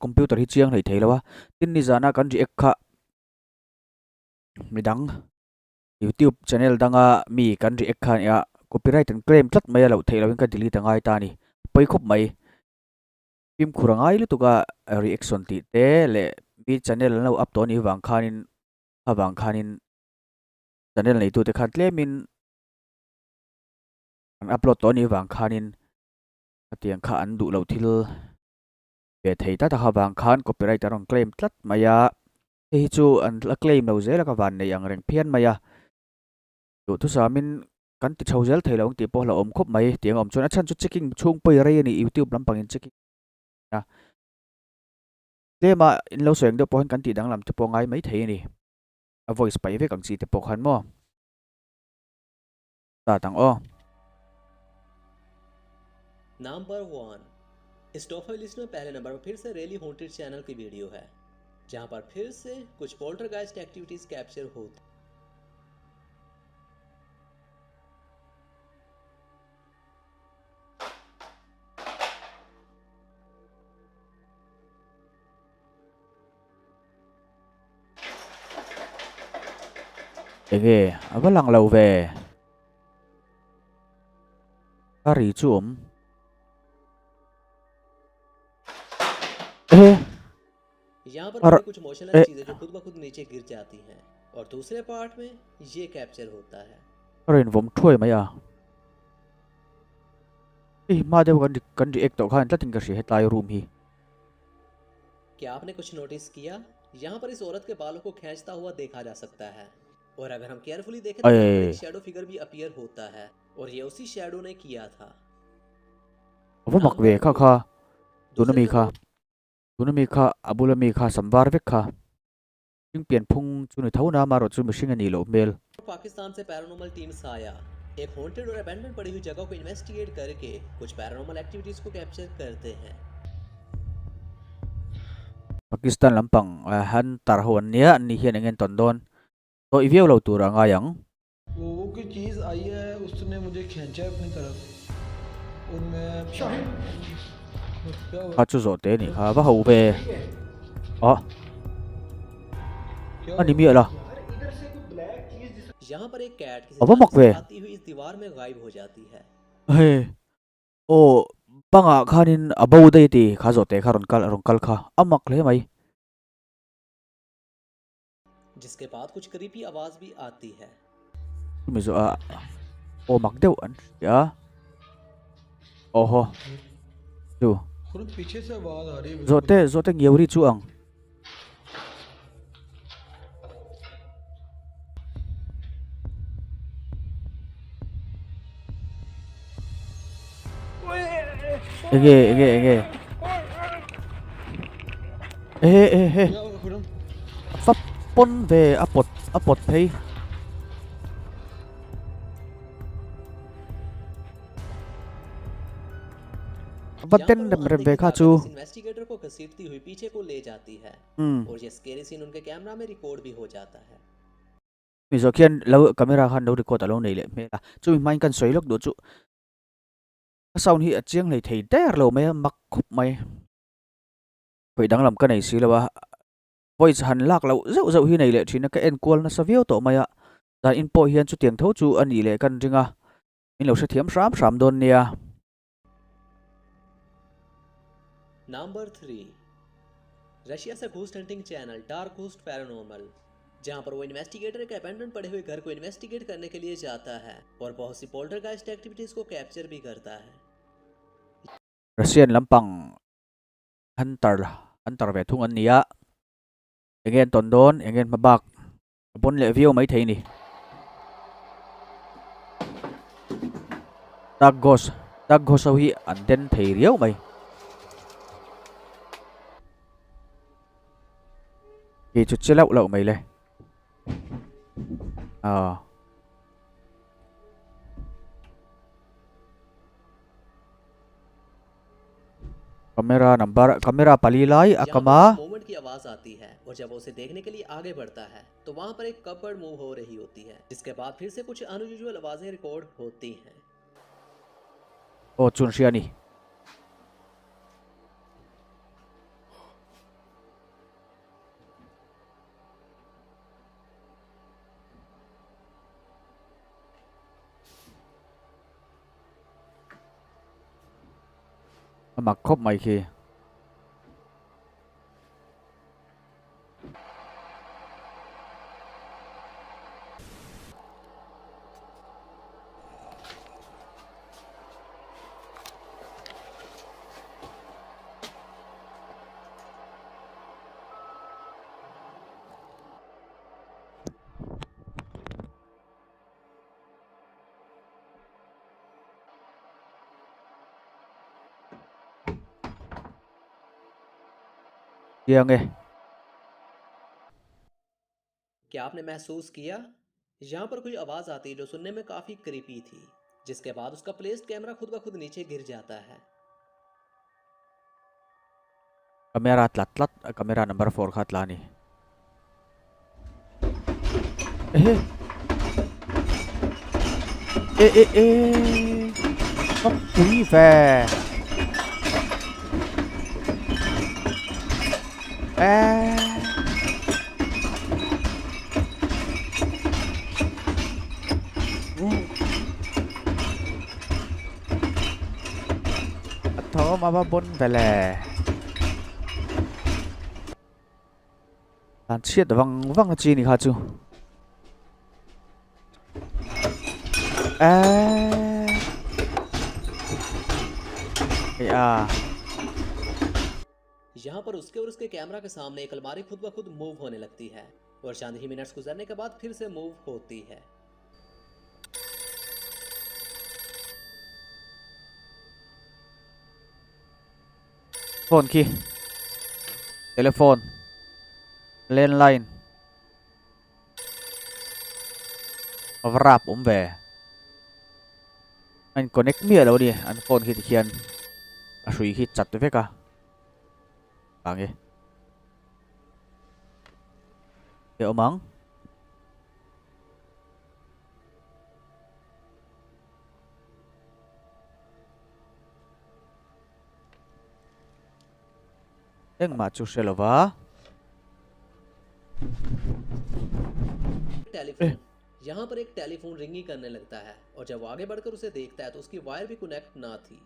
Computer hi chiang hlei thei lo a, tin nizana kan react kha midang YouTube channel danga mi kan react kha nia copyright an claim tlat mai a loh theih lohin ka delete a ngai ta a ni, pawi khawp mai. Fimkhur a ngai lutuk a reaction tih te leh mi channel an lo up tawh a nih vang khanin avang khanin channel neitute khan tlemin an upload tawh a nih vang khanin hetiang kha an duh loh thil ve thei tlat a kha vang khan copyright a rawn claim tlat mai a, hei hi chu an la claim lo zel a ka van nei ang reng phian mai a, duhthusamin kan ti chho zel thei lo ang tih pawh hlauhawm khawp mai tiang a awm chuan a chhan chu checking chhung pawi rei a ni youtube lampangin checking a tlema in lo sawi ang deuh pawh hian kan tih danglam te pawh ngai mai thei a ni a voice paih vek ang chi te pawh khan maw start ang aw. Number 1 इस top 5 list में पहले number पर फिर से rally haunted channel की video है, जहां पर फिर से कुछ poltergeist activities capture होती। Enge a va lang lo ve. A ri chu awm. E यहाँ पर ar कुछ मोशनलेस e चीजें जो खुद ब खुद नीचे गिर जाती हैं और दूसरे पार्ट में ये कैप्चर होता है। A rain vawm thuai mai a. Hei hma deuh kan kan react tawh khan tlatin ka hria hetlai room hi. क्या आपने कुछ नोटिस किया? यहाँ पर इस औरत के बालों को खींचता हुआ देखा जा सकता है और अगर हम केयरफुली देखें तो यहाँ पर एक Ae. Shadow figure भी अपीयर होता है और ये उसी शैडो ने किया था। A va mak number ve kha 2 kha tuna दूसरी mi kha तरफ tuna mi kha a bula mi kha sam var vek kha hring pian phung chu ni tho na amarawh chu mihring a nih loh hmel. Pakistan से paranormal teams आया, एक haunted और abandoned पड़ी हुई जगह को investigate करके कुछ पैरानॉर्मल एक्टिविटीज को कैप्चर करते हैं। Pakistan lampang hunter ho an nia an ni hian eng en tawn dawn tawh i viau lo tur a ngai ang. वो वो कोई चीज़ आई है, उसने मुझे खींचा है अपनी तरफ और मैं क्या हुआ? Kha chu zawh te nih kha va ho ve. Ah क्या a ni हुआ? miah la. यहाँ पर एक कैट किसी A va जाली mak से ve. आती हुई इस दीवार में गायब हो जाती है। Hei aw bangah khanin a bo daih ti kha zawh te kha rawn kal rawn kal kha a mak hle mai. जिसके बाद कुछ करीबी आवाज भी आती है। Chumi zawh ah aw mak deuh an hria aw haw chu खुद पीछे से आवाज आ रही है zawh बिल्कुल। te zawh te ngiau ri chu ang. Enge enge enge e e he क्या हुआ Khurram? a fap pawn ve a pawt a pawt phei. Va यहाँ ten पर वो rem rem अनदेखी ve kha ताकत chu. इस इन्वेस्टिगेटर को घसीटती हुई पीछे को ले जाती है और ये स्केरी सीन उनके कैमरा में रिकॉर्ड भी हो जाता है। Mi zawh khian lo camera khan lo record a lo nei leh hmel a, chumi hmain kan sawi lawk duh chu a sound hi a chiang hlei thei der lo mai a mak khawp mai. Khawih danglam ka nei si lo a, voice han lak loh zeuh zeuh hi nei leh thin a ka en kual nasa viau tawh mai a, dan in pawh hian chutiang tho chu a nih leh kan ring a, min lo hrethiam hram hram dawn nia. Number 3 Russia से ghost hunting channel dark ghost paranormal, जहां पर वो investigator एक abandon पड़े हुए घर को इन्वेस्टिगेट करने के लिए जाता है और बहुत सी पोल्टरगाइस्ट एक्टिविटीज को कैप्चर भी करता है। Russian lampang hunter hunter ve thung an nia, enge an tawn dawn enge an hma bak a pawn leh viau mai thei ni. Dark ghost dark ghost ho hi an den thei riau mai. Khi chu che lauh lauh mai le. Ah. Camera number camera pali lai a यहाँ पर kama. कुछ movement की आवाज आती है और जब वो उसे देखने के लिए आगे बढ़ता है तो वहां पर एक कपबोर्ड मूव हो रही होती है, जिसके बाद फिर से कुछ अनयूजुअल आवाजें रिकॉर्ड होती हैं। Oh chun hria ni. Mak khawp mai khi. Chiang e. क्या आपने महसूस किया? यहाँ पर कोई आवाज आती है जो सुनने में काफी क्रीपी थी, जिसके बाद उसका प्लेस्ड कैमरा खुद ब खुद नीचे गिर जाता है। Camera tlat tlat camera number 4 kha tla ni. Ehe. E e e. Có quý về. Ê. Thó mà ba bon về lè. Lan chiat vang vang chi ni kha chu. Ê. Ê à. यहाँ पर उसके और उसके कैमरा के सामने एक अलमारी खुद ब खुद मूव होने लगती है और चंद ही मिनट्स गुजरने के बाद फिर से मूव होती है। Phone khi. Telephone. Landline. Wrap về. Anh connect mia đâu đi, anh phone khi thì khian. A hrui khi chặt vek a. Ang e. E omang. Engmah chu hre lova. Telephone. यहाँ पर एक telephone ringing करने लगता है और जब वो आगे बढ़कर उसे देखता है तो उसकी वायर भी कनेक्ट ना थी,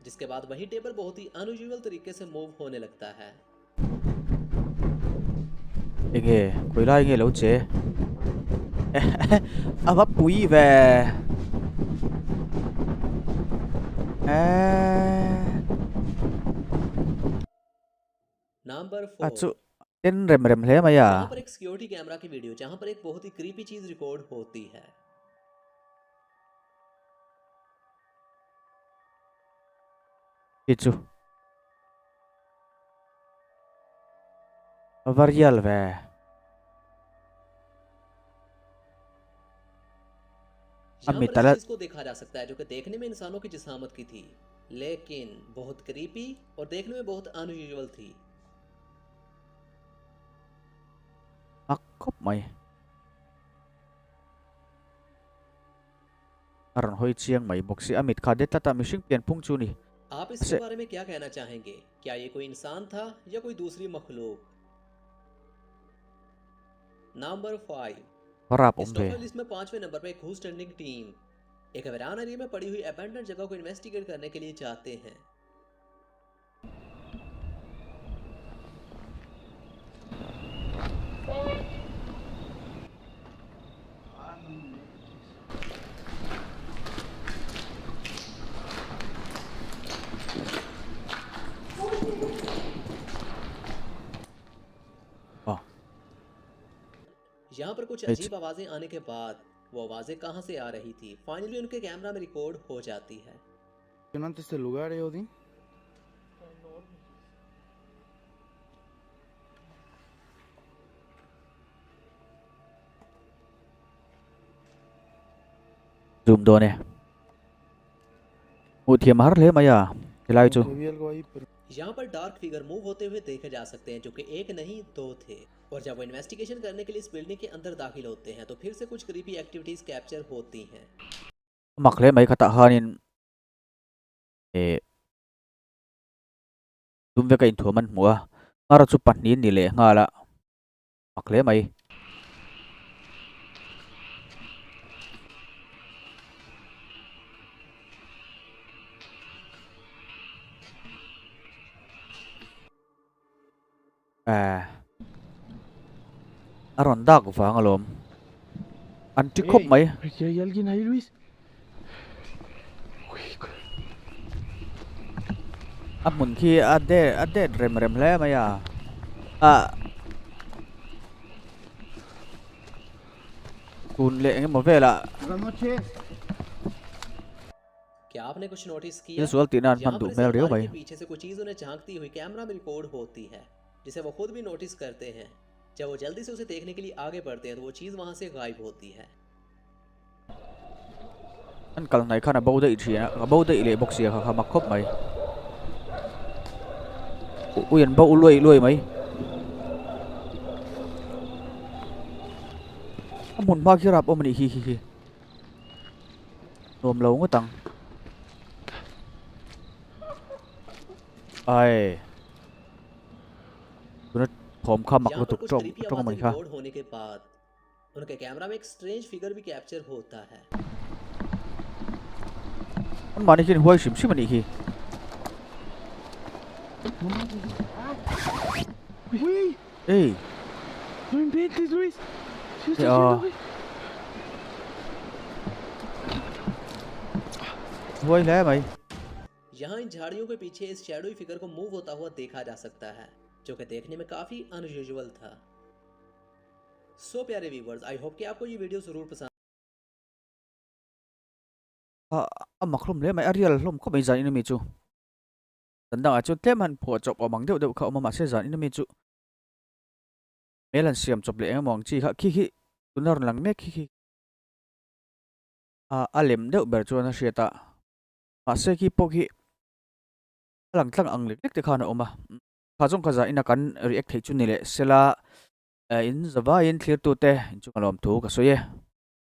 जिसके बाद वही टेबल बहुत ही अनयूजुअल तरीके से मूव होने लगता है। Enge koi lai nge lo che. Ava pui ve. Number A 4। chu ten rem rem hle mai a. यहाँ पर एक सिक्योरिटी कैमरा की वीडियो जहाँ पर एक बहुत ही क्रीपी चीज रिकॉर्ड होती है। Chu varial ve. यहाँ अमित पर इस तला चीज को देखा जा सकता है जो कि देखने में इंसानों की जिसामत की थी, लेकिन बहुत क्रीपी और देखने में बहुत अनयूजुअल थी। Mak khop mai. Aron hoi chiang mai bawk si Amit kha det tata mihring pian phung chu ni. आप इसके Se बारे में क्या कहना चाहेंगे? क्या ये कोई इंसान था या कोई दूसरी मखलूक? नंबर 5। Rap इस om ve. Top list में 5वें नंबर पर एक ghost hunting team एक वीरान एरिया में पड़ी हुई अबैंडन्ड जगह को इन्वेस्टिगेट करने के लिए जाते हैं। यहाँ पर कुछ अजीब आवाजें आने के बाद वो आवाजें कहाँ से आ रही थी फाइनली उनके कैमरा में रिकॉर्ड हो जाती है। Impresionante este lugar, Odin. Zoom doon e. Mu thiam har hle mai a. Helai chu. Como que vi algo ahí, pero यहाँ पर dark figure move होते हुए देखे जा सकते हैं जो कि एक नहीं दो थे। और जब वो इन्वेस्टिगेशन करने के लिए इस बिल्डिंग के अंदर दाखिल होते हैं तो फिर से कुछ creepy activities capture होती हैं। Mak hle mai khata hanin e tum veka in thuaman hmua mara chu pahnih ni leh nghala mak hle mai. Eh. A rawn dak vang alawm. An ti khawp mai. A hmun khi a det a det rem rem hle mai a. A tun leh engemaw velah क्या आपने कुछ notice thil किया sual tihna an hman यहाँ पर duh इस hmel riau अलमारी mai. के पीछे से कुछ चीज उन्हें झांकती हुई कैमरा में रिकॉर्ड होती है जिसे वो खुद भी नोटिस करते हैं जब वो जल्दी से उसे देखने के लिए आगे बढ़ते हैं तो वो चीज वहां से गायब होती है An kal hnaih khan a bo daih thin a, a bo daih leh bawk sia kha kha mak khawp mai. Ui an bo luai luai mai. A hmun hma khi rap awm a nih hi hi hi. Nuam lo ngawt ang. Ai. Tuna thawm kha mak यहाँ पर lutuk कुछ tawng creepy tawng आवाजें awm a ni kha. Record होने के बाद उनके कैमरा में एक स्ट्रेंज फिगर भी कैप्चर होता है An mahni khian huai hrim hrim a nih hi. Ei. No inventes, Luis. ¿Qué Hey, estás ah. haciendo, güey? Huai hle mai. यहाँ इन झाड़ियों के पीछे इस शैडोई फिगर को मूव होता हुआ देखा जा सकता है जो कि देखने में काफी अनयूजुअल था सो प्यारे viewers I hope कि आपको ये वीडियो जरूर पसंद A a mak hlawm hle mai a real hlawm khawp mai zan in ami chu dan dangah chuan tlem han phuah chawp awm ang deuh deuh kha a awm a mahse zan in ami chu hmel han siam chawp leh engemaw ang chi kha khi khi tuna rawn lang mek khi khi a a lem deuh ber chuan a hriat a mahse khi pawh khi a lang tlang ang lek lek te khan a awm a kha zawng kha zan ina kan react theih chu ni leh sela in zavaiin thlir tute inchunga lawmthu ka sawi e.